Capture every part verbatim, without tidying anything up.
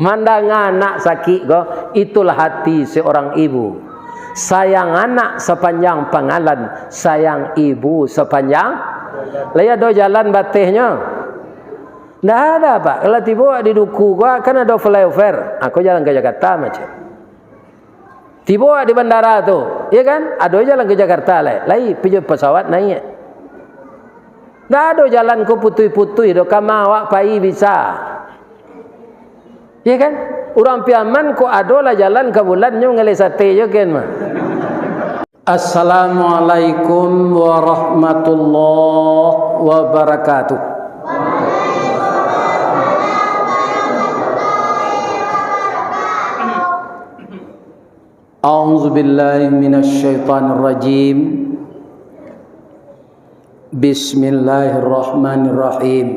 Mandanga anak sakik ko, itulah hati seorang ibu. Sayang anak sapanjang pangalan, sayang ibu sapanjang. Lai ado jalan batehnyo? Ndak ada, Pak. Kalau tibo di Duku ko, kan ado flyover. Ako jalan ka Jakarta macam. Tibo di bandara tu, ya kan? Ado jalan ka Jakarta lai. Lai pi jo pesawat naiak. Ndak ado jalan ko putuih-putuih doh, kama awak pai bisa. Ya kan? Urang Piaman ko ado lah jalan ka bulan nyo mangaleh sate jo ken mah. Assalamualaikum warahmatullahi wabarakatuh. A'udzu billahi minasy syaithanir rajim. Bismillahirrahmanirrahim.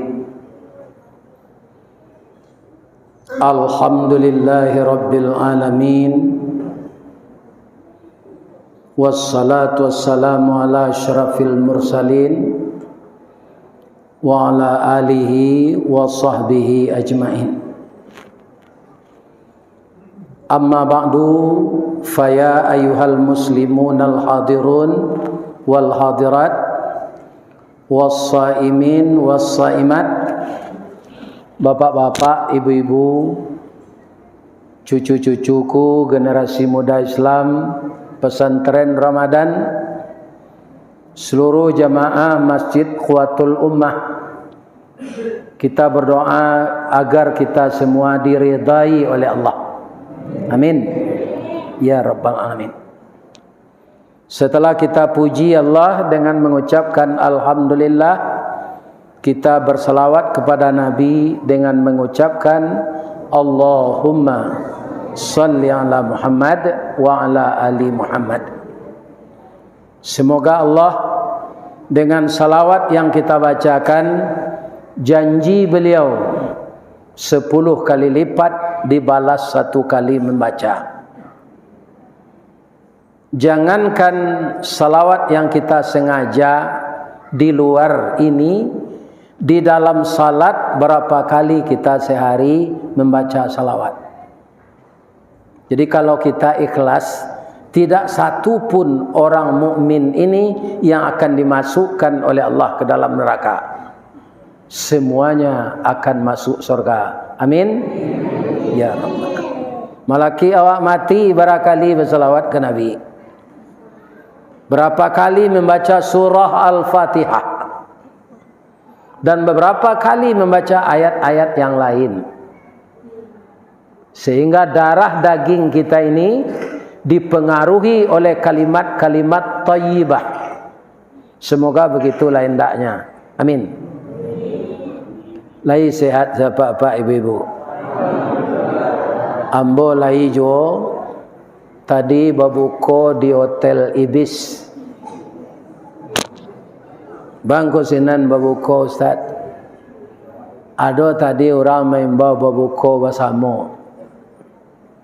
Alhamdulillahi rabbil alamin. Wassalatu wassalamu ala asyrafil mursalin wa ala alihi wa sahbihi ajmain. Amma ba'du, faya ayyuhal muslimunal hadirun wal hadirat, wassaimin wassaimat, bapak-bapak, ibu-ibu, cucu-cucuku, generasi muda Islam, pesantren Ramadan, seluruh jamaah Masjid Quwwatul Ummah. Kita berdoa agar kita semua diridai oleh Allah. Amin. Ya Rabbal Alamin. Setelah kita puji Allah dengan mengucapkan Alhamdulillah, kita bersalawat kepada Nabi dengan mengucapkan Allahumma salli ala Muhammad wa ala ali Muhammad. Semoga Allah, dengan salawat yang kita bacakan, janji beliau sepuluh kali lipat dibalas satu kali membaca. Jangankan salawat yang kita sengaja di luar ini, di dalam salat berapa kali kita sehari membaca salawat? Jadi, kalau kita ikhlas, tidak satu pun orang mukmin ini yang akan dimasukkan oleh Allah ke dalam neraka. Semuanya akan masuk surga. Amin. Ya Rabbal. Malaki awak mati barakali basalawat ka Nabi. Berapa kali membaca surah Al-Fatihah. Dan beberapa kali membaca ayat-ayat yang lain. Sehingga darah daging kita ini dipengaruhi oleh kalimat-kalimat thayyibah. Semoga begitulah hendaknya. Amin. Lai sehat, bapak-bapak, ibu-ibu? Ambo lai juo. Tadi babuko di Hotel Ibis. Bangko sinan babuko, Ustaz. Ado tadi urang maimbau babuko basamo.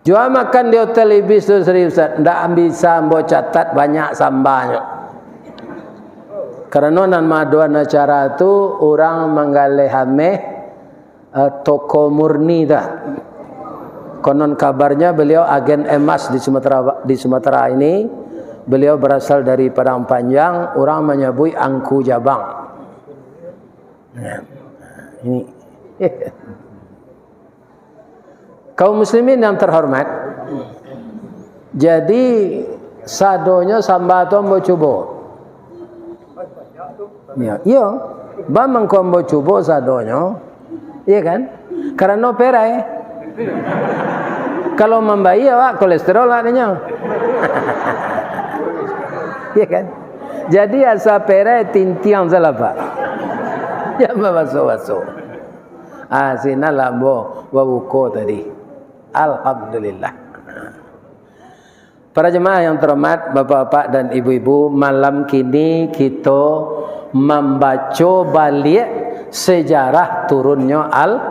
Juo makan di Hotel Ibis tu, serius, Ustaz. Ndak bisa ambo catat banyak sambanyo. Karano nan maadoan acara tu urang manggaleh ameh, eh, toko murni dah. Konon kabarnya beliau agen emas di Sumatera, di Sumatera ini. Beliau berasal dari Padang Panjang, urang manyabuik Angku Jabang. Ya. Ini. Kaum muslimin yang terhormat, jadi sadonyo samba tu ambo cubo. Ya, iyo. Ba mangko ambo cubo sadonyo. Iya kan? Karano perai. Kalau mambayia awak, kolesterol awak nyo. Iya kan? Jadi asa perai tintiang salah, Pak. Jan babaso-baso. Ah, sinan lah ambo babuko tadi. Alhamdulillah. Para jemaah yang terhormat, bapak-bapak dan ibu-ibu, malam kini kito mambaco baliak sejarah turunnyo Al-,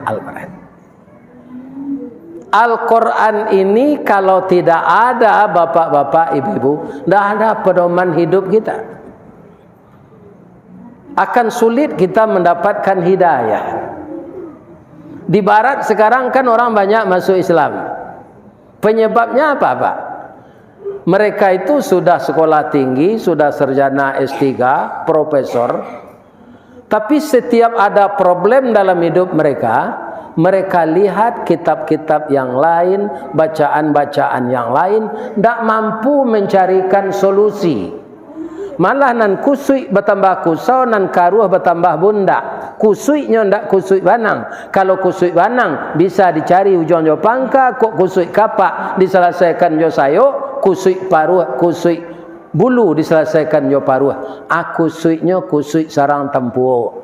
Al-Quran. Al-Quran ini kalau tidak ada, bapak-bapak, ibu-ibu, ndak ada pedoman hidup kita. Akan sulit kita mendapatkan hidayah. Di barat sekarang kan orang banyak masuk Islam. Penyebabnya apa, Pak? Mereka itu sudah sekolah tinggi, sudah sarjana S tiga, profesor. Tapi setiap ada problem dalam hidup mereka, mereka lihat kitab-kitab yang lain, bacaan-bacaan yang lain, ndak mampu mencarikan solusi. Malah nan kusuik batambah kusau, nan karuah batambah bundak. Kusuiknyo ndak kusuik banang. Kalau kusuik banang, bisa dicari ujuang jo pangka, kok kusuik kapak disalasaikan jo sayok, kusuik paruah, kusuik bulu disalasaikan jo paruah. A kusuiknyo kusuik sarang tampuo.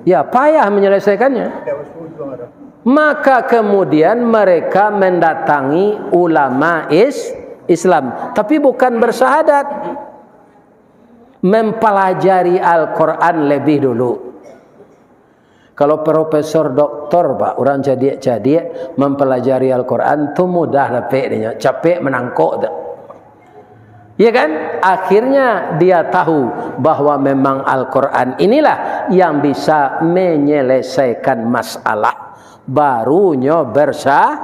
Ya, payah menyelesaikannya. Maka kemudian mereka mendatangi ulama is-, Islam, tapi bukan bersahadat. Mempelajari Al-Quran lebih dulu. Kalau profesor doktor, Pak, urang cadiak-cadiak mempelajari Al-Quran tu mudah dapek dinyo, capek manangkok tu. Ya kan? Akhirnya dia tahu bahwa memang Al-Quran inilah yang bisa menyelesaikan masalah. Barunyo bersa-,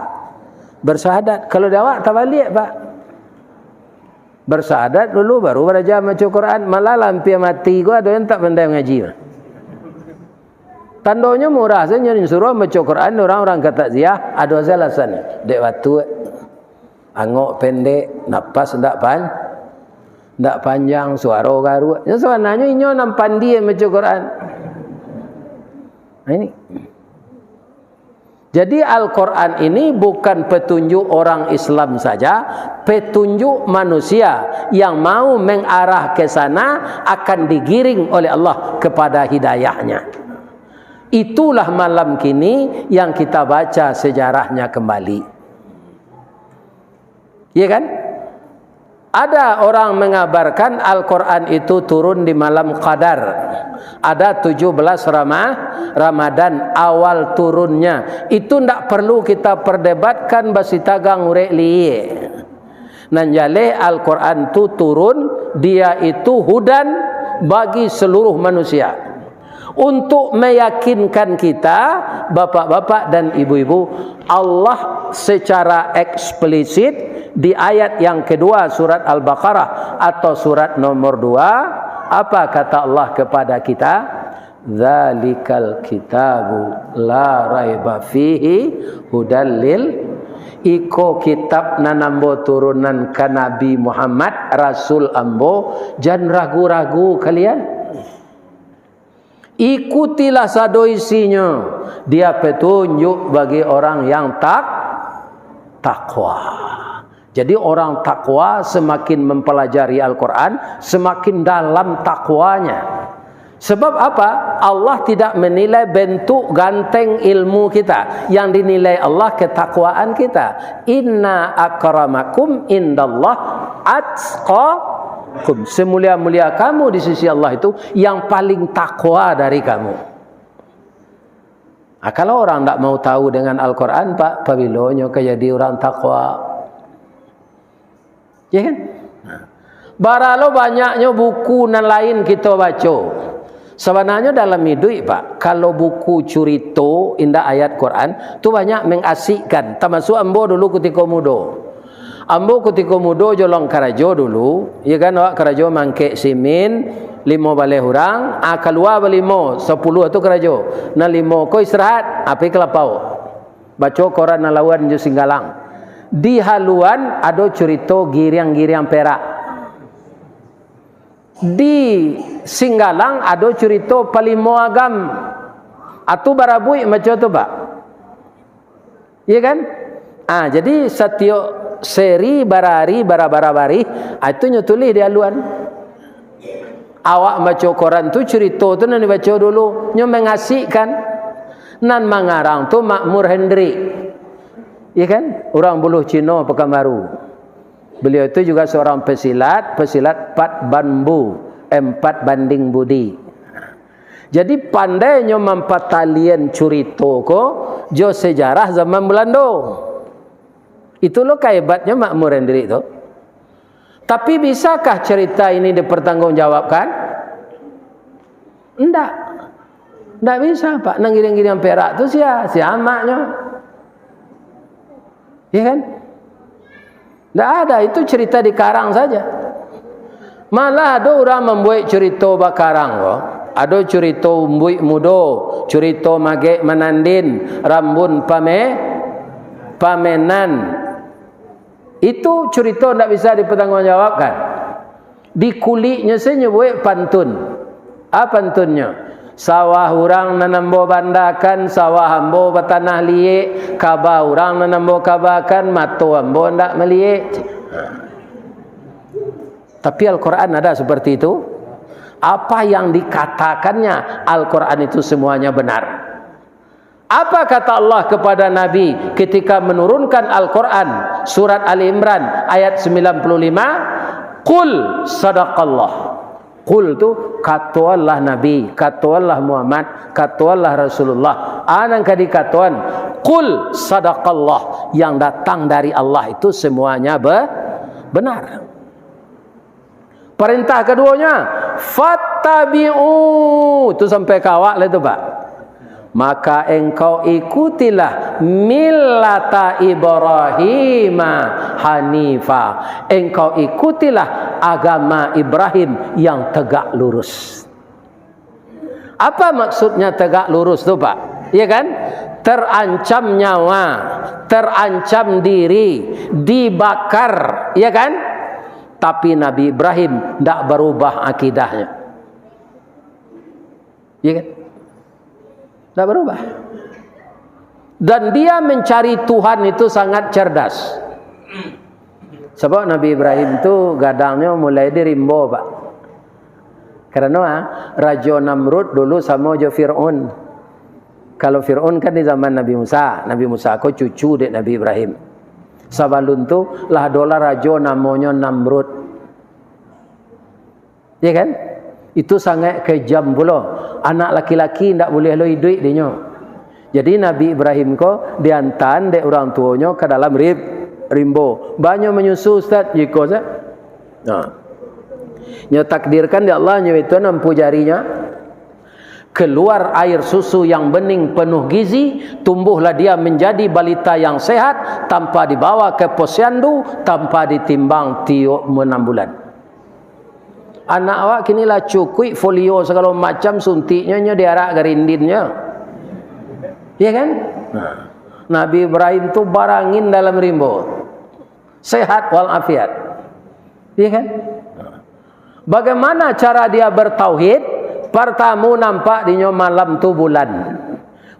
bersahadat. Kalau di awak tabaliak, Pak. Bersahadat dulu, baru baraja maco Quran. Malah lah ampia mati ko, ado yang tak pandai mangaji. Tandonyo murah sajo, nyo suruah maco Quran, urang-urang ka takziah, ado sajo alasan. Dek batuk, angok pendek, napas ndak pan-, ndak panjang, suaro garuak. Nyo sabananyo inyo nan pandai maco Quran. Nah, ini. Jadi, Al-Quran ini bukan petunjuk orang Islam saja, petunjuk manusia yang mau mengarah ke sana akan digiring oleh Allah kepada hidayahnya. Itulah malam kini yang kita baca sejarahnya kembali. Ya kan? Ada orang mengabarkan Al-Quran itu turun di malam Qadar. Ada tujuh belas Rama-, Ramadan awal turunnya. Itu ndak perlu kita perdebatkan basi tagang urek liek. Nan jaleh Al-Quran tu turun, dia itu hudan bagi seluruh manusia. Untuk meyakinkan kita, bapak-bapak dan ibu-ibu, Allah secara eksplisit di ayat yang kedua surat Al-Baqarah atau surat nomor dua, apa kata Allah kepada kita? "Dzalikal kitabu la raiba fihi hudal lil." Iko kitab nan ambo turunan ka Nabi Muhammad, rasul ambo, jan ragu-ragu kalian. Ikutilah sado isinyo, dia petunjuk bagi orang yang tak-, takwa. Jadi, orang takwa semakin mempelajari Al-Quran, semakin dalam takwanya. Sebab apa? Allah tidak menilai bentuk ganteng ilmu kita. Yang dinilai Allah ketakwaan kita. "Inna akramakum indallah atqakum." Semulia-mulia kamu di sisi Allah itu yang paling takwa dari kamu. Nah, kalau orang ndak mau tahu dengan Al-Quran, Pak, pabilonyo ka jadi orang takwa? Ya kan? Nah, baralo banyaknyo buku nan lain kito baco. Sabananyo dalam iduik, Pak, kalau buku curito indak ayat Quran, tu banyak mengasikkan. Tamasuk ambo dulu kutiko mudo. Ambo kutiko mudo jolong karajo dulu, ya kan, awak karajo mangkek simin, limo baleh urang, ah, kalua balimo, sapuluah tu karajo. Nan limo ko istirahat, ah, pai ka lapau. Baco koran Alauan jo Singgalang. Di haluan ado curito giriang-giriang perak. Di Singgalang ado curito palimo agam. Atu barabuik maco tu, Pak. Iya kan? Ah, jadi satiok seri, barari, bara-bara barih, ah, itu nyo tulih di haluan. Awak baco koran tu, curito tu nan dibaco dulu, nyo mangasikkan. Nan mangarang tu Makmur Hendrik. Iya kan? Urang Buluh Cino, Pekanbaru. Beliau itu juga seorang pesilat, pesilat pat bambu, empat banding budi. Jadi, pandainyo mampatalian curito ko jo sejarah zaman Belando. Itu lo kahebatnyo Makmur Hendrik tu. Tapi, bisakah cerita ini dipertanggungjawabkan? Ndak. Ndak bisa, Pak. Nan giriang-giriang perak tu sia, sia amaknyo. Iya kan? Ndak ada, itu cerita dikarang saja. Malah ado urang mambuek curito bakarang ko. Ado curito umbuik mudo, curito magek manandin, rambun pame-, pamenan. Itu curito ndak bisa dipertanggungjawabkan. Di kuliknyo sajo nyo buek pantun. Apa pantunnyo? Sawah urang nan ambo bandakan, sawah ambo batanah liek, kaba urang nan ambo kabakan, mato ambo ndak maliek. Tapi Al-Quran ada seperti itu? Apa yang dikatakannya Al-Quran itu semuanya benar. Apa kata Allah kepada Nabi ketika menurunkan Al-Quran, surat Ali Imran ayat sembilan puluh lima, "Qul sadaqallah." Qul tu, katoanlah Nabi, katoanlah Muhammad, katoanlah Rasulullah. A nan ka dikatoan, "Qul sadaqallah." Yang datang dari Allah itu semuanya be-, benar. Perintah kaduonyo, "Fattabi'u." Tu sampai ka awak lah tu, Pak. "Maka engkau ikutilah millata Ibrahima hanifa." Engkau ikutilah agama Ibrahim yang tegak lurus. Apa maksudnya tegak lurus tu, Pak? Ya kan? Terancam nyawa, terancam diri, dibakar, ya kan? Tapi Nabi Ibrahim ndak barubah akidahnyo. Ya kan? Ndak barubah. Dan dia mencari Tuhan itu sangat cerdas. Sabab Nabi Ibrahim tu gadangnyo mulai di rimbo, Pak. Karano, ah, Rajo Namrud dulu samo jo Fir'aun. Kalau Fir'aun kan di zaman Nabi Musa. Nabi Musa ko cucu dek Nabi Ibrahim. Sabalun tu lah adolah rajo namonyo Namrud. Ya kan? Itu sangat kejam pulo. Anak laki-laki ndak buliah lo iduik dinyo. Jadi Nabi Ibrahim ko diantaan dek urang tuonyo ka dalam rim-, rimbo. Banyo manyusu, Ustaz, jiko sa. Nah. Nyo takdirkan dek Allah, nyo itu nampu jarinyo. Keluar air susu yang bening penuh gizi, tumbuhlah dia menjadi balita yang sehat, tanpa dibawa ke posyandu, tanpa ditimbang tiok enam bulan. Anak awak kini lah cukuik folio sagalo macam, suntiknyo nyo diarak garindinnyo. Iya kan? Nah. Nabi Ibrahim tu barangin dalam rimbo. Sehat walafiat. Iya kan? Bagaimana cara dia bertauhid? Partamo nampak dinyo malam tu bulan.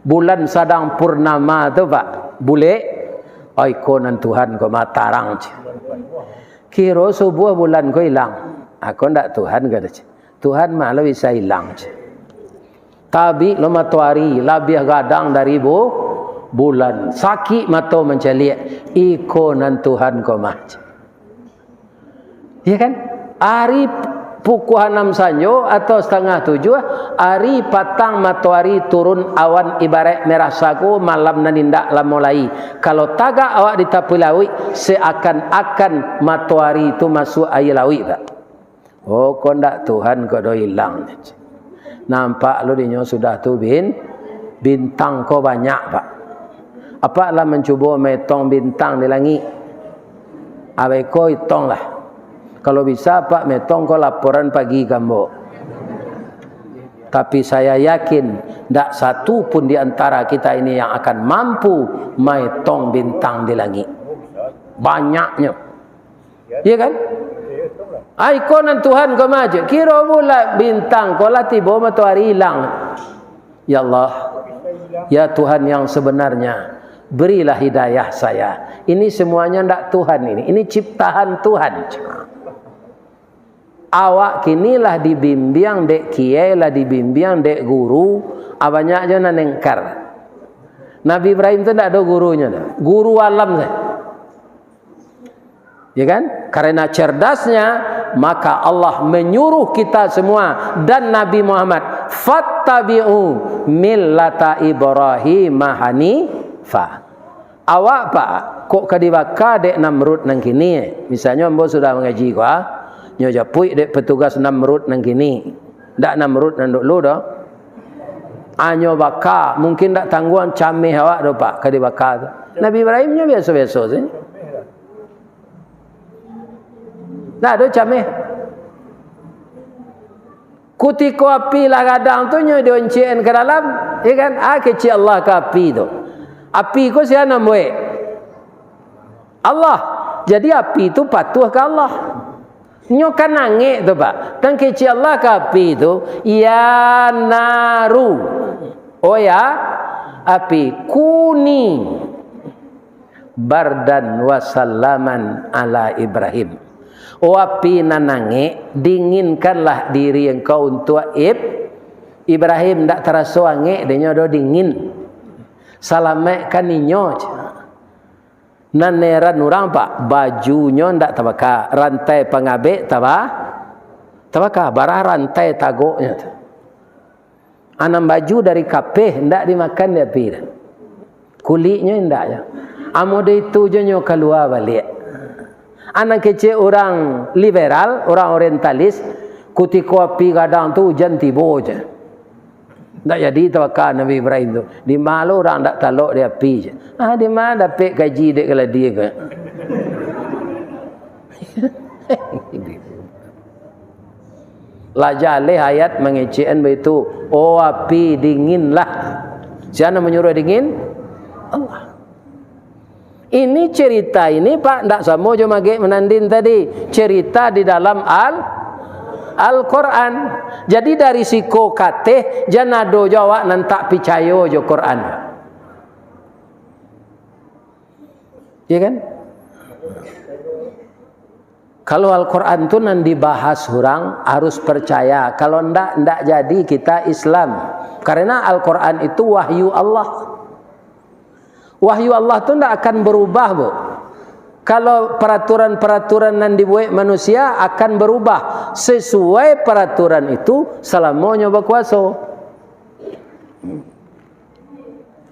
Bulan sadang purnama tu, Pak. Bulek. Oi, ko nan Tuhan ko mah tarang, ceh. Kiro subuah bulan ko ilang. Ako ndak Tuhan ko, ceh. Tuhan mah lo bisa ilang, ceh. Tabik lo matoari, labiah gadang dari bu-, bulan. Sakik mato mancaliak. Iko nan Tuhan ko mah, ceh. Iya kan? Ari pukua anam sanjo atau satangah tujuah, ari patang matoari turun awan ibaraik merah sago malam nan indak lamo lai. Kalau tagak awak di tapi lauik, seakan-akan matoari tu masuak aia lauik, Pak. Oh, ko ndak Tuhan ko do ilang. Nampak lo dinyo sudah tu bin-, bintang ko banyak, Pak. Apak lah mancubo maetong bintang di langik? Abeko itonglah. Kalau bisa, Pak, maetong ko laporan pagi ka ambo. Tapi saya yakin, ndak satu pun di antara kita ini yang akan mampu maetong bintang di langik. Banyaknyo. Iya kan? Ai, ko nan Tuhan ko mah, ceh. Kiro bulan bintang ko lah tibo, matoari ilang. Ya Allah, ya Tuhan yang sebenarnya, berilah hidayah saya. Ini semuanya ndak Tuhan ini. Ini ciptaan Tuhan. Awak kini lah dibimbiang dek kiai, lah dibimbiang dek guru, ah, banyak jo nan engkar. Nabi Ibrahim tu ndak ado gurunyo tu. Guru alam sajo. Ya kan? Karena cerdasnya, maka Allah menyuruh kita semua dan Nabi Muhammad, "Fattabi'u millata Ibrahim hanifa." Awak, Pak, kok ka dibaka dek Namrud nan kini? Misalnyo ambo sudah mangaji ko, ah, nyo japuik dek petugas Namrud nan kini. Ndak Namrud nan dulu doh. Anyo baka, mungkin ndak tangguang cameh awak do, Pak, ka dibaka tu. Nabi Ibrahim nyo biaso-biaso sajo. Ndak ado cameh. Kutiko api lah gadang tu, nyo dioncek-an ka dalam, ya kan? Ah, kecek Allah ka api tu. Api ko sia nan buek? Allah. Jadi api tu patuah ka Allah. Nyo kan angek tu, Pak. Tang kecek Allah ka api tu, "Ya naru." Oh ya, api, "kuni bardan wa salaman ala Ibrahim." Oh api nan angek, dinginkanlah diri engkau untuak Ib-, Ibrahim. Ndak taraso angek, dek nyo ado dingin. Salamaikkan inyo, cek. Nan heran urang, Pak, bajunyo ndak tabaka, rantai pangabek taba-, tabaka, bara rantai tagoknyo tu. Anam baju dari kapeh, ndak dimakan di api tu. Kuliknyo indak jo. Amuah dari tu jo nyo kalua baliak. Anak kecek urang liberal, urang orientalis, kutiko api gadang tu ujan tibo je. Ndak jadi tabaka Nabi Ibrahim tu. Di ma lo urang ndak talok di api je. Ah, di ma dapek gaji dek kaladi ko? Lah jaleh ayat mangecek-an baitu, "Oh api, dinginlah." Sia nan manyuruah dingin? Allah. Ini cerita ini, Pak, ndak samo jo magek manandin tadi. Cerita di dalam Al-, Al-Quran. Jadi dari siko kateh, jan ado jo awak nan tak picayo jo Quran. Ya kan? Kalau Al-Quran tu nan dibahas urang, harus percaya. Kalau ndak, ndak jadi kita Islam. Karena Al-Quran itu wahyu Allah. Wahyu Allah tu ndak akan berubah, Bu. Kalau peraturan-peraturan nan dibuek manusia akan berubah sesuai peraturan itu selamonyo bakuaso.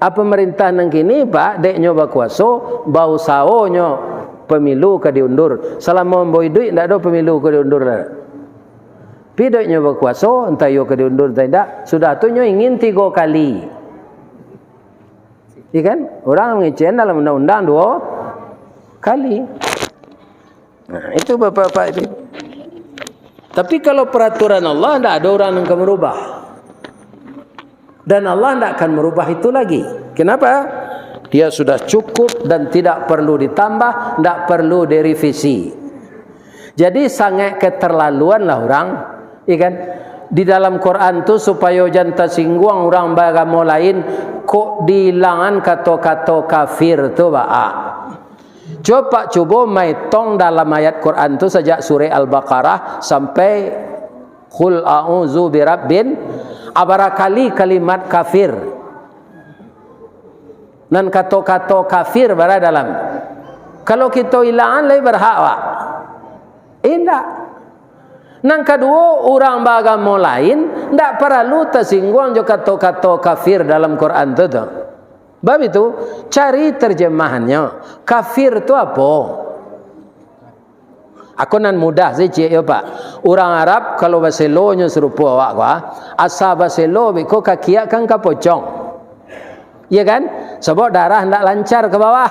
Ah, pamarintah nan kini, Pak, dek nyo bakuaso, bausaho nyo pemilu ka diundur. Salamo ambo iduik, ndak ado pemilu ka diundur lah. Tapi dek nyo bakuaso, antah iyo ka diundur, antah indak. Sudah tu nyo ingin tigo kali. Iya kan? Urang mangecek-an dalam undang-undang duo kali. Nah, itu bapak-bapak itu. Tapi kalau peraturan Allah, ndak ado urang nan ka merubah. Dan Allah ndak akan merubah itu lagi. Kenapa? Dia sudah cukup dan tidak perlu ditambah, ndak perlu direvisi. Jadi, sangat keterlaluan lah urang, iya kan? Di dalam Quran tu, supayo jan tasingguang urang baagamo lain, kok diilangan kato-kato kafir tu baa. Coba cubo maetong dalam ayat Quran tu sajak surah Al-Baqarah sampai Qul a'udzu birabbin, abara kali kalimat kafir. Nan kato-kato kafir bara dalam. Kalau kito ilangan, lai barhak awak? Indak. Nan kaduo, urang baagamo lain, ndak paralu tasingguang jo kato-kato kafir dalam Quran tu, tu. Bab itu, cari terjemahannyo. Kafir tu apo? Ako nan mudah sajo ciek yo, Pak. Urang Arab, kalau baselo nyo sarupo awak ko, ah, asa baselo beko kaki kan ka pocong. Iya kan? Sabab darah ndak lancar ka bawah.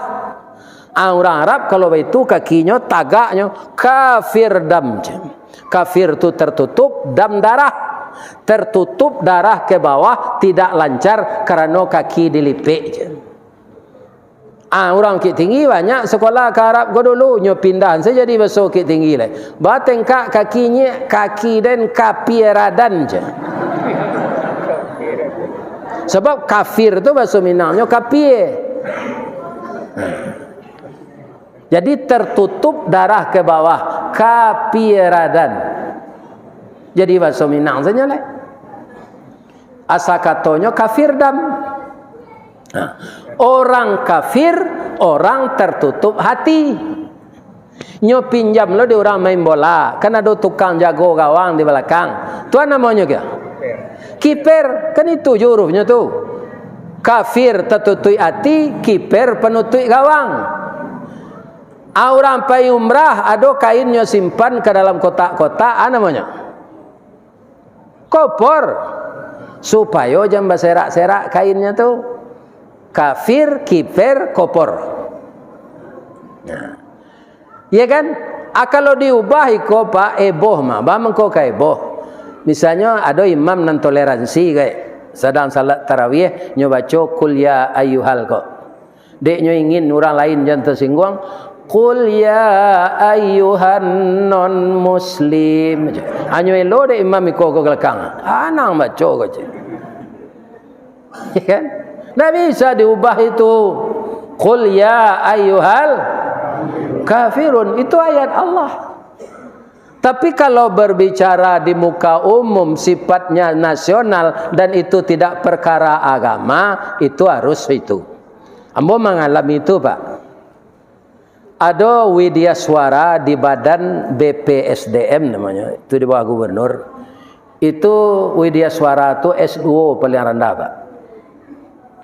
Ah, urang Arab kalau baitu kakinyo tagaknyo kafir dam. Kafir tu tertutup, dam darah. Tertutup darah ke bawah, tidak lancar karano kaki dilipek. Ah, urang Bukittinggi banyak sekolah ka Arab ko dulu, nyo pindah sajo jadi baso Bukittinggi lai. Batengkak kaki nyiak, kaki den kapie radan je. Sabab kafir tu baso Minangnyo kapie. Jadi tertutup darah ke bawah, kapie radan. Jadi baso Minang sajo lai. Asa katonyo kafir dam. Nah, orang kafir, orang tertutup hati. Nyo pinjam lo di urang main bola, kan ado tukang jago gawang di balakang. Tu a namonyo kio? Kiper, kan itu jo hurufnyo tu. Kafir tatutuik ati, kiper panutuik gawang. A, urang pai umrah, ado kainnyo simpan ka dalam kotak-kotak, a namonyo? Kopor. Supayo jan baserak-serak kainnyo tu. Kafir, kiper, kopor. Nah. Iya kan? Ah, kalau diubah iko, Pak, eboh mah. Baa mangko ka eboh? Misalnyo, ado imam nan toleransi, kayak sadang salat tarawih, nyo baco "Qul ya ayyuhal" ko. Dek nyo ingin urang lain jan tasingguang, "Qul ya ayyuhan non muslim." Hanyo elo dek imam iko ko galakang. Anang baco ko cek. Ya kan? Ndak bisa diubah itu. "Qul ya ayyuhal kafirun." Itu ayat Allah. Tapi kalau berbicara di muka umum, sifatnya nasional, dan itu tidak perkara agama, itu harus itu. Ambo mangalami itu, Pak. Ado Widya Suara di badan B P S D M namonyo, itu di bawah gubernur. Itu Widya Suara tu S dua paling randah, Pak.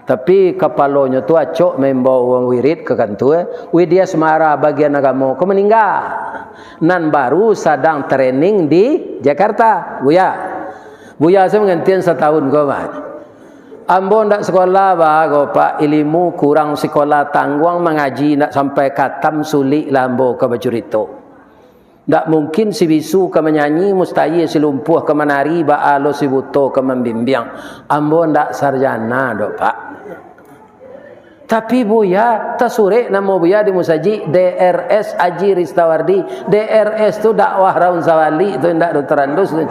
Tapi kapalonyo tu acok maimbau urang wirid ka kantua, Widya Suara bagian agamo ko maningga. Nan baru sadang training di Jakarta, Buya. Buya se mangantian satahun ko, Pak. Ambo ndak sikola, bah, ko, Pak, ilimu kurang sikola tangguang, mangaji ndak sampai katam, sulik lah ambo ka bacurito. Ndak mungkin si bisu ka manyanyi, mustahil si lumpuah ka manari, baa lo si buto ka mambimbiang. Ambo ndak sarjana doh, Pak. Tapi Buya, tasurek namo Buya di musajik, D R S Aji Ristawardi. D R S tu dakwah raun sawalik tu, indak Doktor Andus tu.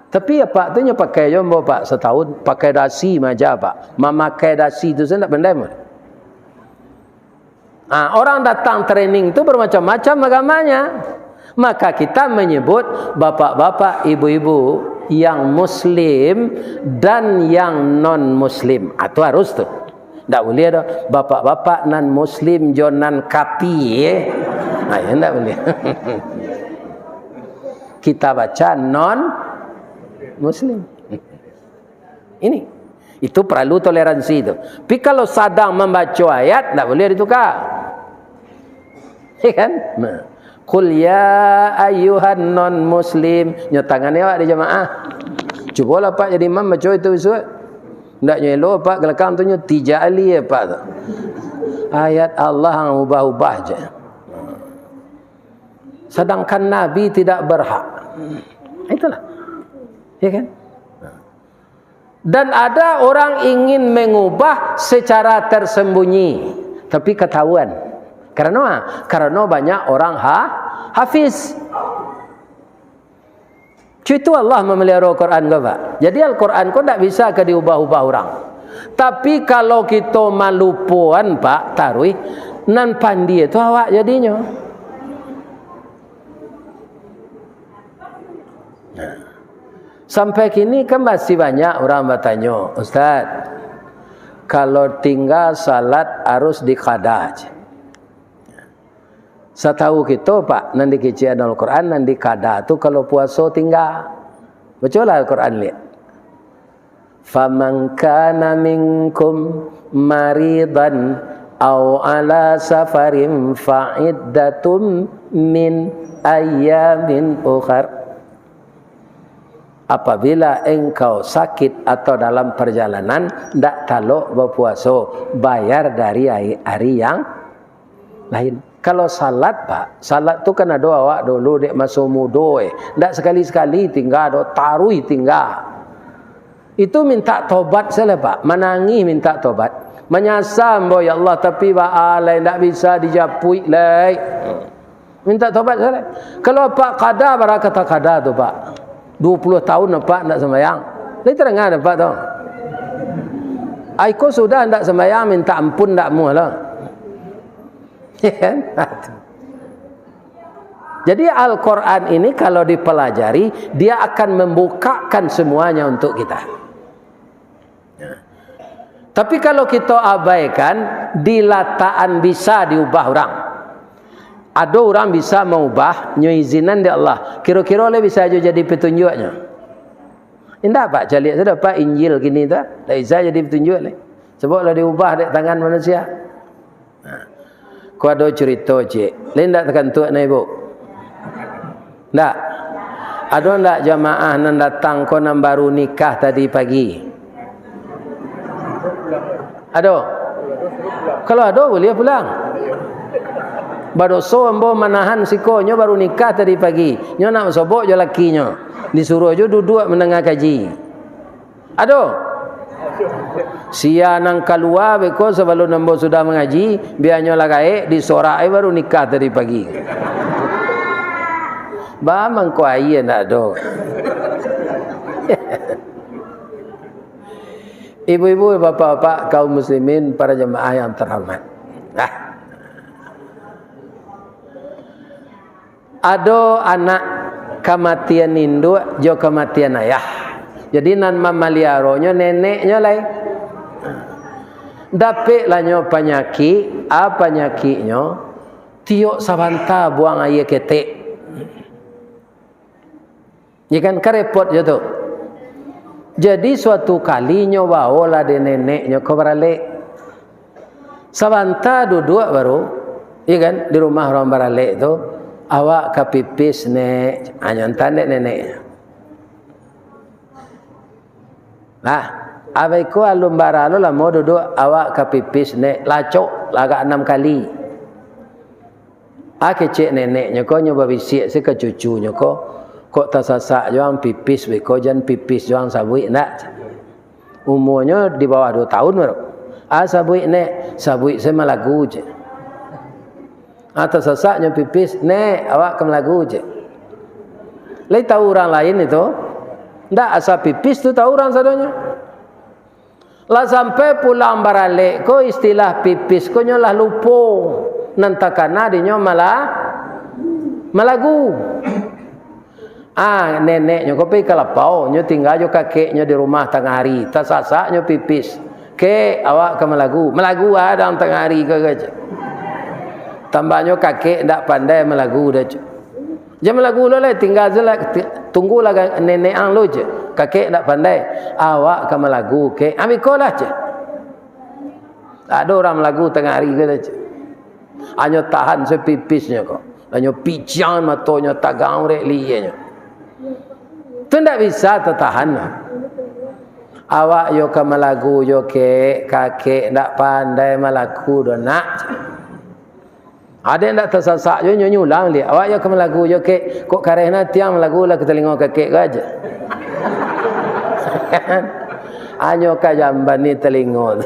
Tapi apak tu nyo pakai jo ambo, Pak, satahun, pakai dasi maja, Pak. Mamakai dasi tu sajo ndak pandai, Pak. Ah, orang datang training tu bermacam-macam agamanya. Maka kita menyebut bapak-bapak, ibu-ibu yang muslim dan yang non muslim. Ah, tu harus tu. Ndak buliah doh, bapak-bapak nan muslim jo nan kapie. Nah, ya, ndak buliah. Kita baca non muslim. Ini, itu paralu toleransi tu. Tapi kalau sadang mambaco ayat, ndak buliah dituka. Ya kan? Nah. "Qul ya ayyuhan non muslim." Nyo tangan awak di jamaah. Cubolah, Pak, jadi imam baco itu bisuak. Ndak nyo elo, Pak, galakang tu nyo tijak ali, Pak, tu. Ayat Allah ang ubah-ubah je. Sedangkan Nabi tidak berhak. Itulah. Ya kan? Dan ada orang ingin mengubah secara tersembunyi, tapi ketahuan. Karena, karena banyak orang ha-, hafiz. Itu Allah memelihara Al-Quran ko, Pak. Jadi Al-Quran ko ndak bisa ka diubah-ubah orang. Tapi kalau kito malupoan, Pak, taruih, nan pandai tu awak jadinyo. Nah, sampai kini kan masih banyak orang batanyo, "Ustaz, kalau tingga salat harus dikada?" Satau kito, Pak, nan dikecekan Al-Quran, nan dikada tu kalau puaso tingga. Bacolah Al-Quran liak. "Faman kana minkum maridan au ala safarin fa iddatum min ayyamin ukhar." Apabila engkau sakit atau dalam perjalanan, ndak talok bapuaso, bayar dari hari, hari yang lain. Kalau salat, Pak, salat tu kan ado awak dulu dek maso mudo, eh. Ndak sakali-sakali tingga do, taruih tingga. Itu minta tobat sajolah, Pak. Manangih minta tobat. Manyasa ambo, "Ya Allah, tapi baa lai, ndak bisa dijapuik lai." Minta tobat sajolah. Kalau Apak kada, bara kata kada tu, Pak. Duo puluah tahun Apak ndak sambayang. Lai tadanga dek Apak tu. Ai ko sudah ndak sambayang, minta ampun ndak amuah lah. Jadi Al-Quran ini kalau dipelajari, dia akan membukakan semuanya untuk kita. Tapi kalau kito abaikan, dilatakan bisa diubah urang. Ado urang bisa maubah, nyo izinan dek Allah. Kiro-kiro lai bisa jo jadi petunjuaknyo? Indak, Pak, caliak sudah, Pak, Injil kini tu, ndak bisa jadi petunjuak lai. Sabab lah diubah dek tangan manusia. Nah, ko ado curito, cik. Lai ndak takantuak nah, Ibu? Ndak. Ado ndak jamaah nan datang ko nan baru nikah tadi pagi? Ado? Kalau ado, buliah pulang. Badoso ambo manahan siko, nyo baru nikah tadi pagi. Nyo nak basobok jo lakinyo. Disuruah jo duduak mandanga kaji. Ado? Sia nan kalua beko sabalun ambo sudah mangaji, bianyo lah gaek, disorak ai baru nikah tadi pagi. Ba mangko aia ndak ado. Ibu-ibu, bapak-bapak, kaum muslimin, para jamaah yang terhormat. Nah, ado anak kamatian induak jo kamatian ayah. Jadi, nan mamaliaronyo neneknyo lai. Dapeklah nyo panyakik, a panyakiknyo, tiok sabanta buang aia ketek. Ya kan, ka repot jo tu. Jadi, suatu kali nyo baolah dek neneknyo ko baralek. Sabanta duduak baru, ya kan, di rumah urang baralek tu, "Awak ka pipis, Nek." Anyo anta dek nenek. Nah, abih ko alun bara lo lamo duduak, "Awak ka pipis, Nek." Lacok, lah agak anam kali. Ah, kecek neneknyo ko, nyo babisiak se ka cucunyo ko, "Kok tasasak jo ang pipis beko, jan pipis jo ang sabuik, ndak?" Umuanyo di bawah duo taun baru. "Ah, sabuik, Nek." "Sabuik se malagu," cek. "Ah, tasasaknyo pipis, Nek, awak ka malagu," cek. Lai tahu urang lain itu? Ndak, asa pipis tu tahu urang sadonyo. Lah sampai pulang baralek ko, istilah pipis ko nyo lah lupo. Nan takana dinyo malah malagu. Ah, neneknyo ko pai ka lapau, nyo tingga jo kakeknyo di rumah tangah ari, tasasaknyo pipis. "Kek, awak ka malagu." "Malagu a dang tangah ari ko," kecek. Tambahnyo kakek ndak pandai malagu doh, cek. "Jan malagu lo lai, tingga se lah, ti-, tunggulah ga-, nenek ang lo," cek. "Kakek ndak pandai." "Awak ka malagu, Kek." "Ambo iko lah," cek. "Ndak ado urang malagu tangah ari ko," cek. Anyo tahan se pipisnyo ko. Anyo piciang matonyo, tagang urek lienyo. Tu ndak bisa tatahan. "Awak yo ka malagu yo, Kek. Kakek ndak pandai malagu doh, Nak." Ado ndak tasasak jo, nyo nyulang liak. "Awak yo ka malagu jo, Kek. Kok kareh na tiang malagu lah ka talingo kakek ko aja." Anyo ka jamban ni talingo.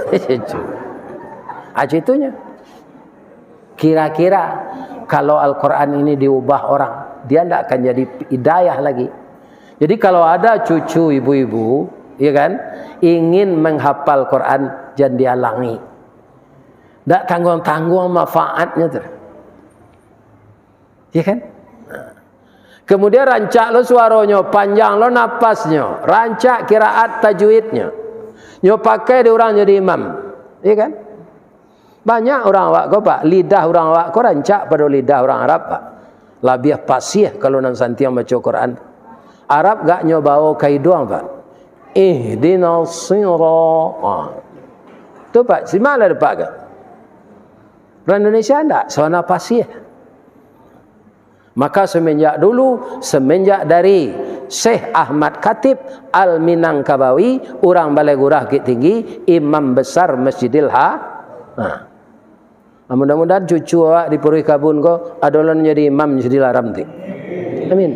Aja itunyo. Kira-kira kalau Al-Quran ini diubah orang, dia ndak akan jadi hidayah lagi. Jadi kalau ada cucu ibu-ibu, ya kan, ingin menghafal Quran, jan dialangi. Ndak tangguang-tangguang manfaatnyo tu. Ya kan? Kemudian rancak lo suaronyo, panjang lo napasnyo, rancak kiraat tajwidnyo. Nyo pakai di urang jadi imam. Ya kan? Banyak urang awak ko, Pak, lidah urang awak ko rancak pado lidah urang Arab, Pak. Labiah pasiah kalau nan santiang baco Quran. Arab gak nyo bawo ka iduang, Pak. "Ihdinas sira-," ha. Tu, Pak, simaklah depak ka. Urang Indonesia ndak, sawana pasiah. Maka semenjak dulu, semenjak dari Syekh Ahmad Khatib Al-Minangkabawi, urang Balai Gurah Bukik Tinggi, imam besar Masjidil Ha-, ha. Nah, mudah-mudahan cucu awak di Puruih Kabun ko ado lo jadi imam Masjidil Haram ti. Amin.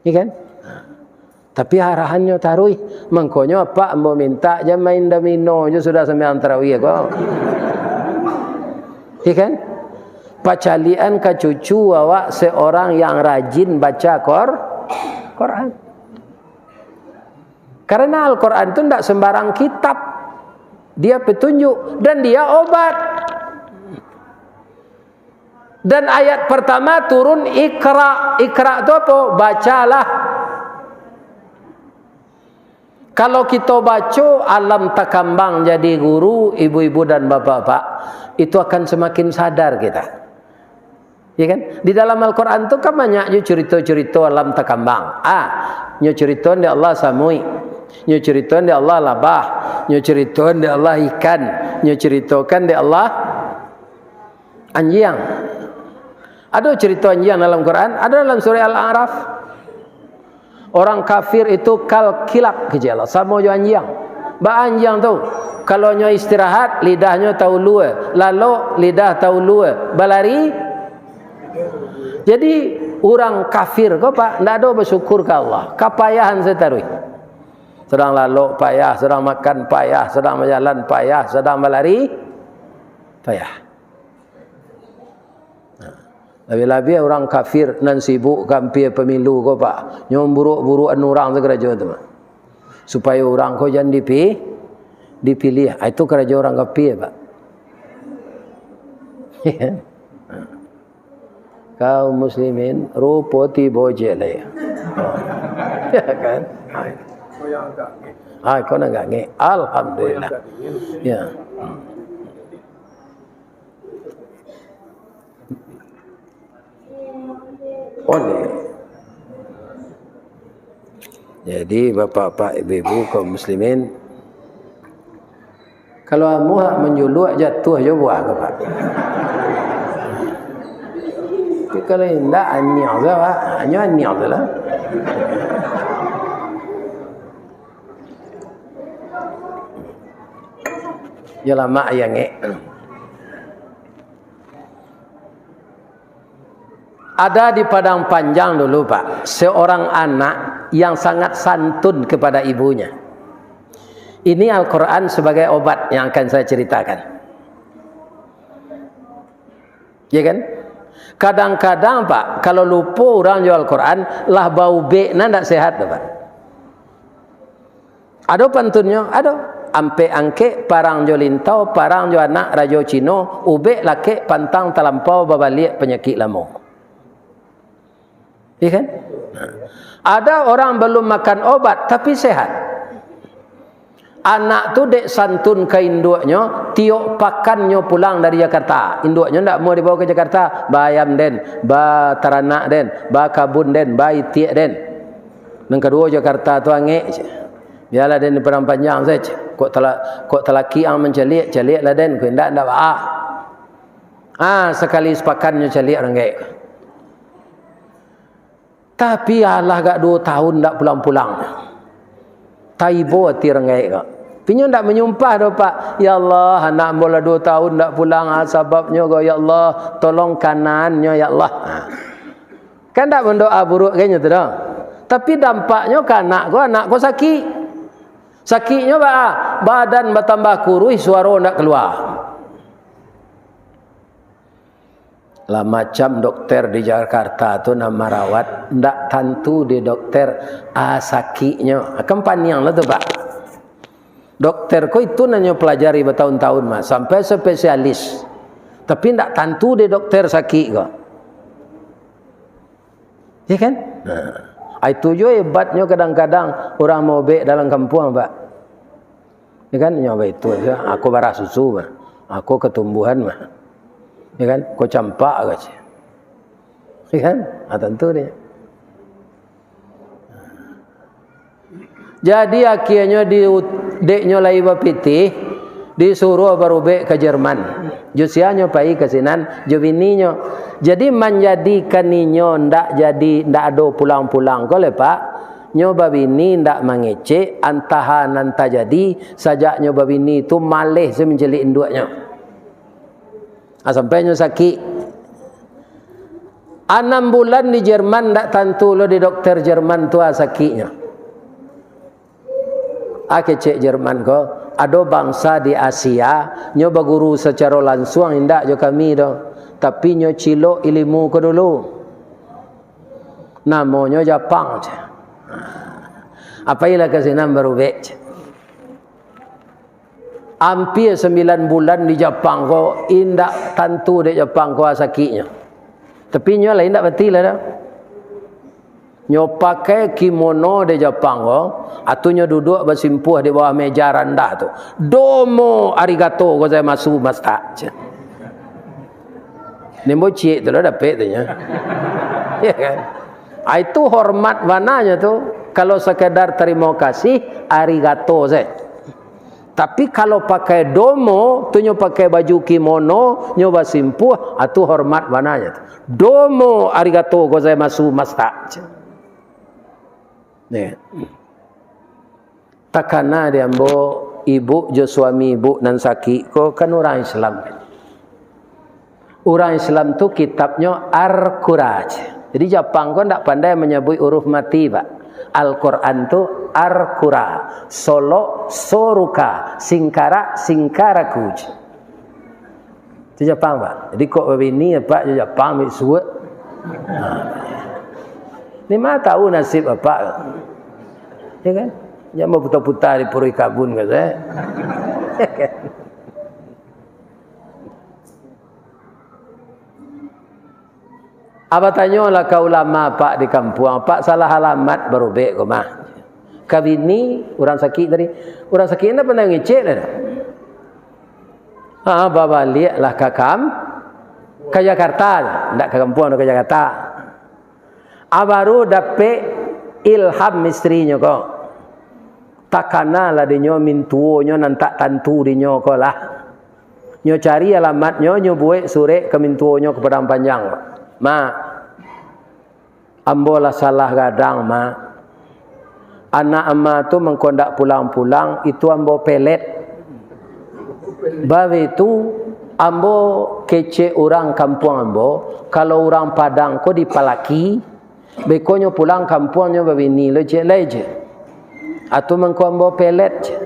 Iya kan? Tapi arahannyo taruih. Mangkonyo apak ambo mintak jan main domino jo sudah sambayang tarawih ko. Iya kan? Pacaliakan ka cucu awak seorang yang rajin baca Qur-, Quran. Karena Al-Quran tu ndak sembarang kitab. Dia petunjuk dan dia obat. Dan ayat pertama turun, "Iqra." Iqra tu apo? Bacalah. Kalau kito baco, alam takambang jadi guru, ibu-ibu dan bapak-bapak, itu akan semakin sadar kita. Ya kan? Di dalam Al-Quran tu kan banyak jo curito-curito alam takambang. Ah, nyo curitoan dek Allah samuik. Nyo curitoan dek Allah labah. Nyo curitoan dek Allah ikan. Nyo curitokan dek Allah anjiang. Ado carito anjiang dalam Quran, ado dalam surah Al-A'raf. Orang kafir itu kal kilab, kecek Allah, samo jo anjiang. Ba anjiang tu, kalau nyo istirahat, lidahnyo taulua, lalok, lidah taulua, balari. Jadi, urang kafir ko, Pak, ndak ado basyukur ka Allah, kapayahan sataruih. Sadang lalok payah, sadang makan payah, sadang bajalan payah, sadang balari payah. Nah, labiah-labiah urang kafir nan sibuk ka ampia pamilu ko, Pak. Nyo buruak-buruakan urang tu karajo tu, Pak. Supayo urang ko jan dipi-, dipiliah. Ah, itu karajo urang kafir, Pak. Kaum muslimin, rupo tibo je lai. Ya kan? Ah, kau nak agak ngek. Alhamdulillah. Ya. Jadi, bapak-bapak, ibu-ibu, kaum muslimin, kalau amuah manjuluak, jatuah jo buah ko, Pak. Tapi kalau indak, aniang se, Pak. Hanyo aniang se lah. Yo lamak ayang, eh. Ada di Padang Panjang dulu, Pak, seorang anak yang sangat santun kepada ibunya. Ini Al-Quran sebagai obat yang akan saya ceritakan. Ya kan? Kadang-kadang, Pak, kalau lupo urang jo Al-Quran, lah baubek, nah, ndak sehat doh, Pak. Ado pantunnyo, ado. Ampek angkek, parang jo lintau, parang jo anak rajo Cino, ubek lakek pantang talampau, babaliak panyakik lamo. Iya kan? Nah. Ada orang belum makan obat, tapi sehat. Anak tu dek santun ka induaknyo, tiok pakannyo pulang dari Jakarta. Induaknyo ndak mau dibawa ke Jakarta, ba ayam den, ba taranak den, ba kabun den, ba itiak den. Nan kaduo Jakarta tu angek, cek. Bialah den di Padang Panjang sajo. Kok tala-, kok talaki ang mancaliak, caliaklah den. Kok indak, indak baa. Ah, sakali sapakan nyo caliak urang gaek ko. Tapi alah gak duo tahun ndak pulang-pulang. Taibo ati urang gaek ko. Tapi nyo ndak manyumpah doh, Pak. "Ya Allah, anak ambo lah duo tahun ndak pulang, ah, sababnyo ko, ya Allah, tolong kanaan nyo, ya Allah." Ah. Kan ndak mandoa buruak kan nyo tu doh. Tapi dampaknyo ka anak ko, anak ko sakik. Sakiknyo baa? Badan batambah kuruih, suaro ndak kalua. Lah macam dokter di Jakarta tu nan marawat, ndak tantu di dokter, ah, sakiknyo. Kan paniang lah tu, Pak. Dokter ko itu nan nyo pelajari batahun-tahun mah, sampai spesialis. Tapi ndak tantu di dokter sakik ko. Ya kan? Nah, itu jo hebatnyo kadang-kadang urang maubek dalam kampuang, Pak. Ya kan? Nyo baitu se, ako barah susu mah, ako katumbuhan mah. Ya kan? Ko campak ka cek. Ya kan? Ah, tantu deh. Jadi, akhianyo di, dek nyo lai bapitih, disuruah barubek ka Jerman. Jo sia nyo pai ka sinan, jo bininyo. Jadi, manjadikan inyo ndak jadi, ndak ado pulang-pulang ko lai, Pak. Nyo babini ndak mangecek, antah nan tajadi, sajak nyo babini tu maleh se mancaliak induaknyo. Ah, sampai nyo sakik. Anam bulan di Jerman, ndak tantu lo di dokter Jerman tu, ah, sakiknyo. Ah, kecek Jerman ko, ado bangsa di Asia, nyo baguru sacaro lansuang indak jo kami doh, tapi nyo cilok ilimu ko dulu. Namonyo Japang, cek. Pailah ka sinan barubek, cek. Ampia sambilan bulan di Japang ko, indak tantu dek Japang ko sakiknyo. Tapi nyo lah indak mati lah doh. Nyo pakai kimono dek Japang ko, atu nyo duduak basimpuah di bawah meja randah tu. "Domo arigato gozaimasu, masta," cek. Nimbo ciek tu lah dapek tu nyo. Ya kan? Ah, itu hormat bananyo tu. Kalau sekedar terima kasih, arigato sajo. Tapi kalau pakai domo, tu nyo pakai baju kimono, nyo basimpuah, ah, tu hormat bana nyo tu. "Domo arigato gozaimasu, masta." Ni. Takana di ambo, ibuk jo suami ibuk nan sakik ko kan urang Islam. Urang Islam tu kitabnyo Arkura. Jadi Japang ko ndak pandai manyabuik huruf mati, Pak. Al-Quran tu Arkura, solok soruka, singkarak singkaraku. Itu Japang, Pak. Jadi kok babini, Pak, jo Japang, ambil suwek. Ha. Ni mah tahu nasib Bapak. Ya kan? Jangan baputa-puta di purui kabun, kata saya. Abah tanyolah ka ulama, Pak, di kampuang, Pak, salah alamat barubek ko mah. Ka bini urang sakik tadi. Urang sakik ndak pandai ngecek lah. Ha, babaliaklah ka kam-, ka Jakarta, ndak ka kampuang, ka Jakarta. Ah, baru dapek ilham istrinyo ko. Takanalah dinyo mintuonyo nan tak tantu dinyo ko lah. Nyo cari alamatnyo, nyo buek surek ka mintuonyo ka Padang Panjang. "Mak, ambo lah salah gadang, Mak. Anak ama tu mangko ndak pulang-pulang, itu ambo pelet. Baitu, ambo kecek urang kampuang ambo, kalau urang Padang ko dipalaki, beko nyo pulang kampuang nyo babini lo cek lai cek. Atu mangko ambo pelet cek.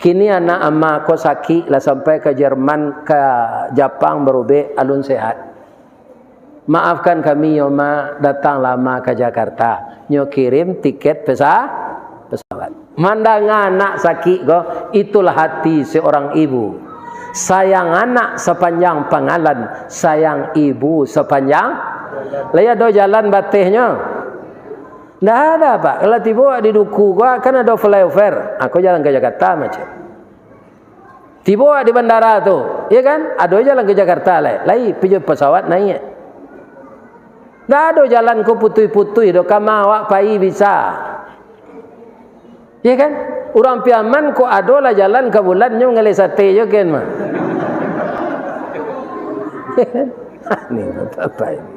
Kini anak ama ko sakik lah sampai ka Jerman, ka Japang barubek, alun sehat. Maafkan kami yo, Mak, datanglah ama ka Jakarta. Nyo kirim tiket pesa-, pesawat." Mandanga anak sakik ko, itulah hati seorang ibu. Sayang anak sapanjang pangalan, sayang ibu sapanjang. Lai ado jalan batehnyo? Ndak ada, Pak. Kalau tibo di Duku ko, kan ado flyover. Ah, ko jalan ka Jakarta macam. Tibo di bandara tu, ya kan? Ado jalan ka Jakarta lai. Lai pai jo pesawat naiak. Ndak ado jalan ko putuih-putuih doh, ka ma awak pai bisa. Ya kan? Urang Piaman kok ado lah jalan ka bulan nyo mangaleh sate jo ken mah. Ni bapak ini.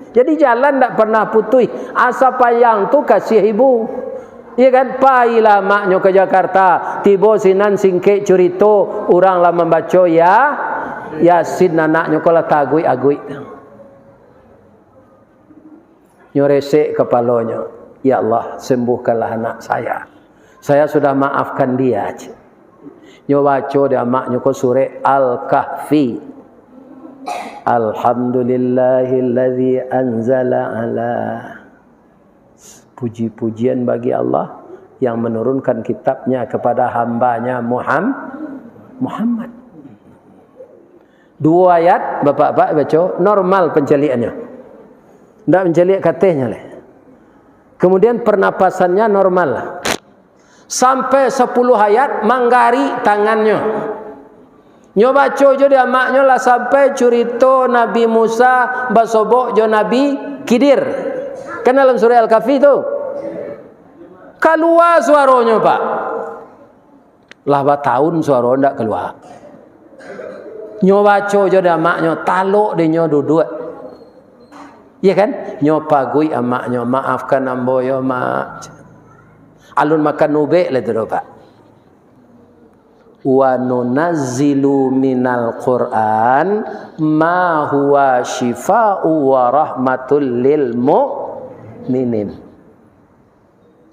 Jadi jalan ndak pernah putuih. Asa payang tu kasiah ibu. Iya kan? Pailah amaknyo ka Jakarta. Tibo sinan singkek curito, urang lah mambaco ya, Yasin, anaknyo ko lah taaguik-aguik. Nyo resek kapalonyo, "Ya Allah, sembuhkanlah anak saya. Saya sudah maafkan dia," cek. Nyo baco dek amaknyo ko surek Al-Kahfi. "Alhamdulillahilladzi anzala ala," puji-pujian bagi Allah yang menurunkan kitabnya kepada hamba-Nya Muham-, Muhammad. Duo ayat, bapak-bapak baco, normal pancaliakannyo. Ndak mancaliak ka atehnyo lai. Kemudian pernapasannya normal. Sampai sapuluah ayat, manggarik tangannyo. Nyo baco jo di amaknyo lah sampai curito Nabi Musa basobok jo Nabi Khidir. Kan dalam surah Al-Kahfi tu. Kalua suaronyo, Pak. Lah batahun suaro ndak kalua. Nyo baco jo dek amaknyo, talok dek nyo duduak. Iya kan? Nyo paguik amaknyo, "Maafkan ambo yo, Mak." Alun makan ubek lai tu doh, Pak. "Wa nunazzilu minal Qur'an ma huwa syifa'u wa rahmatul lil mu'minin."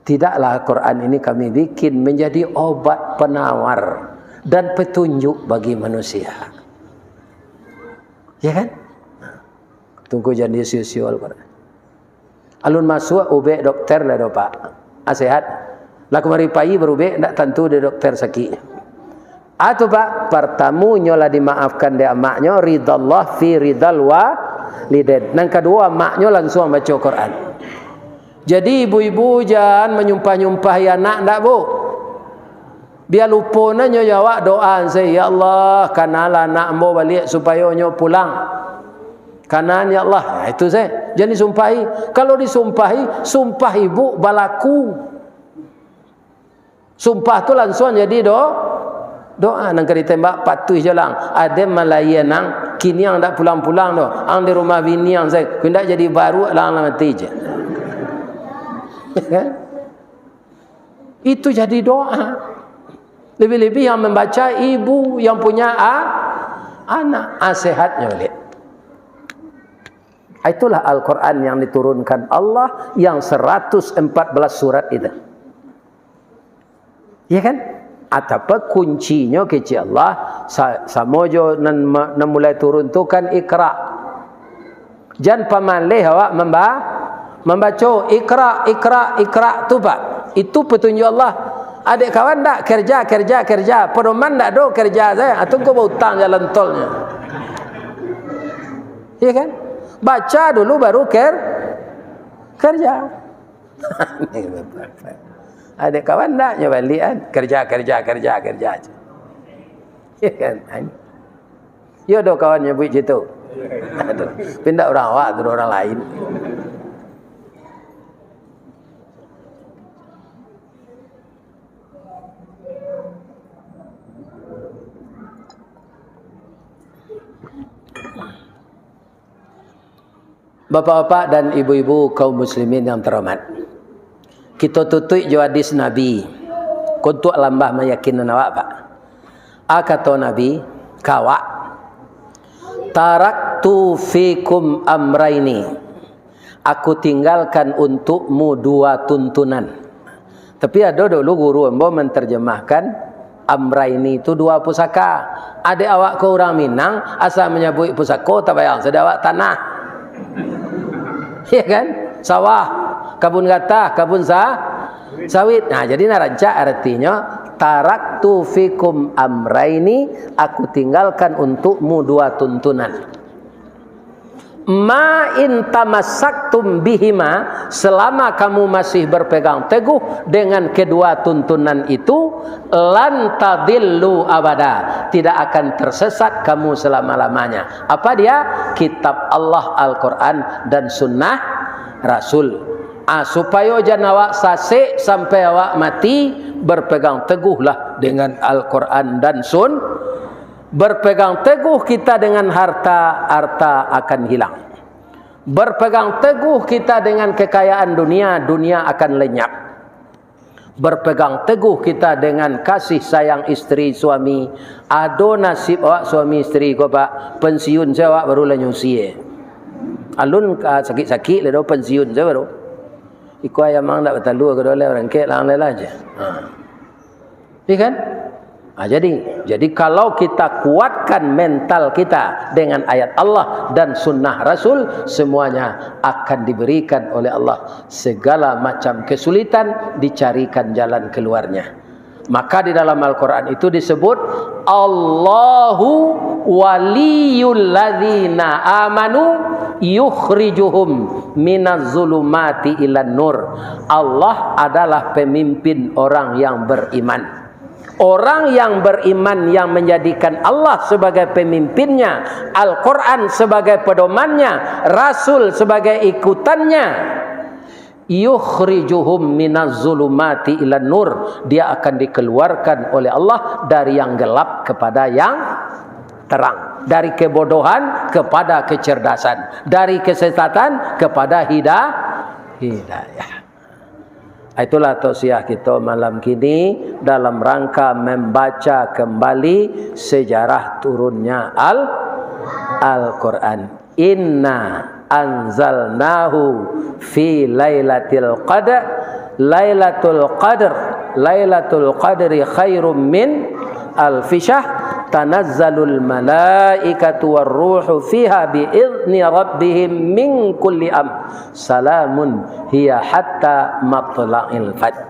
Tidaklah Al-Quran ini kami bikin menjadi obat penawar dan petunjuk bagi manusia. Ya kan? Tunggu jan disio-sio Al-Quran. Alun masuak ubek dokter lah doh, Pak. Ah, sehat. Lah kamari pai barubek, ndak tantu dek dokter sakik. Ah, tu, Pak, partamu nyo lah dimaafkan dek amaknyo, ridallah fi ridal walidain. Nan kaduo, amaknyo lansuang baco Quran. Jadi, ibu-ibu jan manyumpah-nyumpahi anak, ndak, Bu? Bia lupo nyo jawab doa se, "Ya Allah, kanalah anak ambo baliak supayo nyo pulang. Kanaan, ya Allah." Nah, itu se. Jan disumpahi. Kalau disumpahi, sumpah ibu balaku. Sumpah tu lansuang jadi do-, doa. Nan ka ditembak patuih jo lah. Ade malayia nang, kini ang dak pulang-pulang doh. Ang di rumah bini ang sajo. Kok indak jadi baruak lah ang lah mati je. Kan? Itu jadi doa. Lebih-lebih yang membaca ibu yang punya a-, anak. Ah, sehatnya balik. Itulah Al-Quran yang diturunkan Allah yang seratus empat belas surat itu. Ya kan? Atapa kuncinyo kecek Allah, sa-, samo jo nan ma-, nan mulai turun tu kan Iqra. Jan pamaleh awak mamba-, mambaco, Iqra, Iqra, Iqra tu, Pak. Itu petunjuk Allah. Adek kawan ndak kerja, kerja, kerja. Pedoman ndak do kerja sajo. Atau engkau bautang jalan tolnyo. Ya kan? Baca dulu baru ker-, kerja. Adek kawan ndak nyo baliak kan? Kerja, kerja, kerja, kerja. Ya kan? Yo do kawan nyabuik situ. Aduh, pindah urang awak tu, urang lain. Bapak-bapak dan ibu-ibu kaum muslimin yang terhormat. Kito tutuik jo hadis Nabi. Kontuak lambah mayakinan awak, Pak. A kato Nabi, ka awak, "Taraktu fikum amraini." Aku tinggalkan untukmu dua tuntunan. Tapi ado dulu guru ambo mantarjamahkan, amraini tu dua pusaka. Adek awak ko urang Minang, asa manyabuik pusako, tabayang sadek awak tanah. Ya kan? Sawah, kabun gatah, kabun sa-, sawit. Nah, jadi nan rancak aratinyo, "Taraktu fikum amraini," aku tinggalkan untukmu dua tuntunan. "Ma in tamassaktum bihima," selama kamu masih berpegang teguh dengan kedua tuntunan itu, "lan tadillu abada," tidak akan tersesat kamu selama-lamanya. Apa dia? Kitab Allah, Al-Quran, dan sunnah Rasul. Ah, supayo jan awak sasek sampai awak mati, berpegang teguhlah dengan Al-Quran dan sun-, Berpegang teguh kita dengan harta, harta akan hilang. Berpegang teguh kita dengan kekayaan dunia, dunia akan lenyap. Berpegang teguh kita dengan kasih sayang isteri suami. Ado nasib awak suami isteri ko, Pak, pensiun se awak baru lah nyusi, eh. Alun ka sakik-sakik lah do pensiun se baru. Iko ayam ang dak batalua ko do, lah barangkek lah ang lah je. Ha. Iya kan? Nah, jadi, jadi kalau kita kuatkan mental kita dengan ayat Allah dan sunnah Rasul, semuanya akan diberikan oleh Allah. Segala macam kesulitan dicarikan jalan keluarnya. Maka di dalam Al-Quran itu disebut, "Allahu waliyul ladzina amanu yukhrijuhum minaz zulumati ilan nur." Allah adalah pemimpin orang yang beriman. Orang yang beriman yang menjadikan Allah sebagai pemimpinnya, Al-Quran sebagai pedomannya, Rasul sebagai ikutannya, yukhrijuhum minaz zulumati ilan nur, dia akan dikeluarkan oleh Allah dari yang gelap kepada yang terang, dari kebodohan kepada kecerdasan, dari kesesatan kepada hida-, hidayah. Itulah tausiah kita malam kini dalam rangka membaca kembali sejarah turunnya Al-, Al-Quran. "Inna anzalnahu fi lailatul qadr, lailatul qadr, lailatul qadri khairum min alfi syahr, tanazzalul malaikatu war ruhu fiha bi idzni rabbihim min kulli am, salamun hiya hatta matla'il fajr."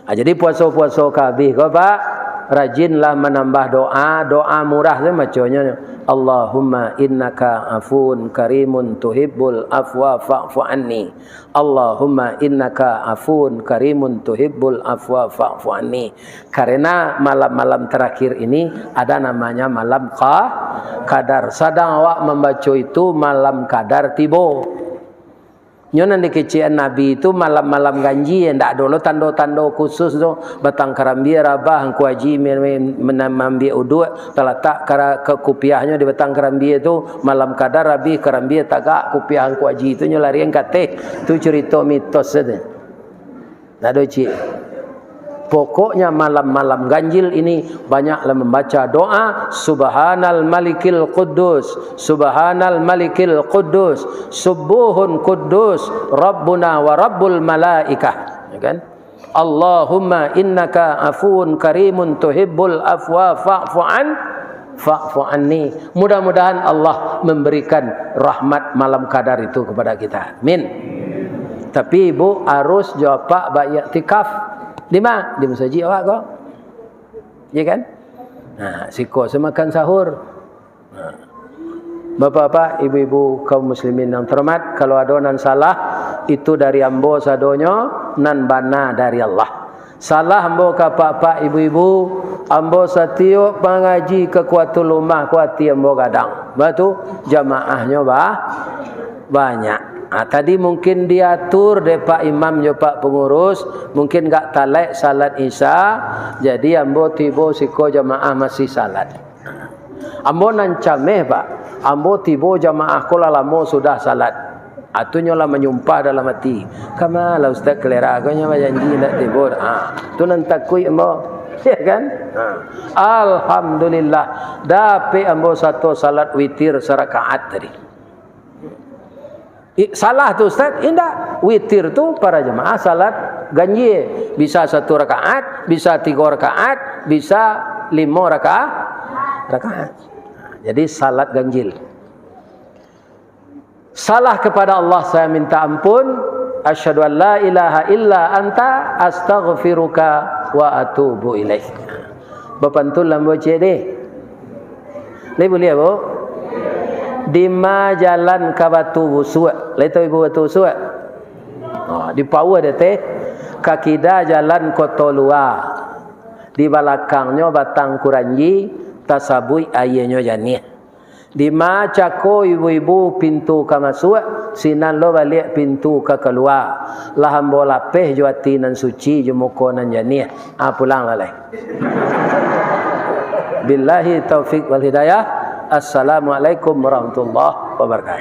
Ah, jadi puaso-puaso ka abih ko, Pak, rajinlah manambah doa, doa murah tu baconyo, "Allahumma innaka afuun karimun tuhibbul afwa fa'fu anni. Allahumma innaka afuun karimun tuhibbul afwa fa'fu anni." Karena malam-malam terakhir ini ada namanya malam qa-, qadar. Sadang awak mambaco itu, malam qadar tibo. Nyo nan dikecekan Nabi tu malam-malam ganjil, ndak ado lo tando-tando khusus tu. Batang karambia rabah, Angku Haji men-, men-, men-, maambiak uduak, talatak kara-, ka kupiahnyo di batang karambia tu, malam kadar abih karambia tagak kupiah Angku Haji tu, nyo larian ka ateh. Tu curito mitos sajo. Ndak ado ciek. Pokoknya malam-malam ganjil ini banyaklah membaca doa, "Subhanal Malikil Quddus, Subhanal Malikil Quddus, Subuhun Quddus, Rabbuna wa Rabbul Malaikah." Ya kan? "Allahumma innaka afuwun karimun tuhibbul afwa fa'fu an, fa'fu anni." Mudah-mudahan Allah memberikan rahmat malam kadar itu kepada kita. Amin. Tapi ibu harus jo apak baiktikaf. Di ma? Di masajik awak ko. Ya kan? Nah, siko se makan sahur. Nah. Bapak-bapak, ibu-ibu, kaum muslimin yang terhormat, kalau ado nan salah, itu dari ambo sadonyo, nan bana dari Allah. Salah ambo ka apak-apak, ibu-ibu, ambo satiok pangaji ka Kuatul Umah ko ati ambo gadang. Batu, jamaahnyo ba-, banyak. Ha, tadi mungkin diatur dek Pak Imam jo Pak Pengurus, mungkin gak talek salat Isya, jadi ambo tibo siko jamaah masih salat. Ambo nan cameh, Pak. Ambo tibo jamaah ko lah lamo sudah salat. Atunyo lah manyumpah dalam ati. Kama lah Ustaz Kelera ko nyo bajanji nak tibo. Ha, tu nan takuik ambo. Ya kan? Ha. Alhamdulillah. Dapek ambo sato salat witir sarakaat tadi. I, salah tu, Ustaz? Indak. Witir tu para jamaah salat ganjil. Bisa satu rakaat, bisa tigo rakaat, bisa limo raka-, rakaat. Jadi salat ganjil. Salah kepada Allah saya minta ampun. Asyhadu an la ilaha illa anta astaghfiruka wa atubu ilaik. Bapantun lah ambo ciek deh. Lai buliah, Bu? Dima jalan ka Batu Busuak? Lai tahu ibu Batu Busuak? Ha, di Pauah deh teh. Ka kida jalan Koto Lua. Di balakangnyo Batang Kuranji, tasabuik aianyo janiah. Dima cako ibu-ibu pintu ka masuak, sinan lo baliak pintu ka kalua. Lah ambo lapeh jo ati nan suci, jo muko nan janiah. Ah, pulang lah lai. Billahi taufik wal hidayah. Assalamualaikum warahmatullahi wabarakatuh.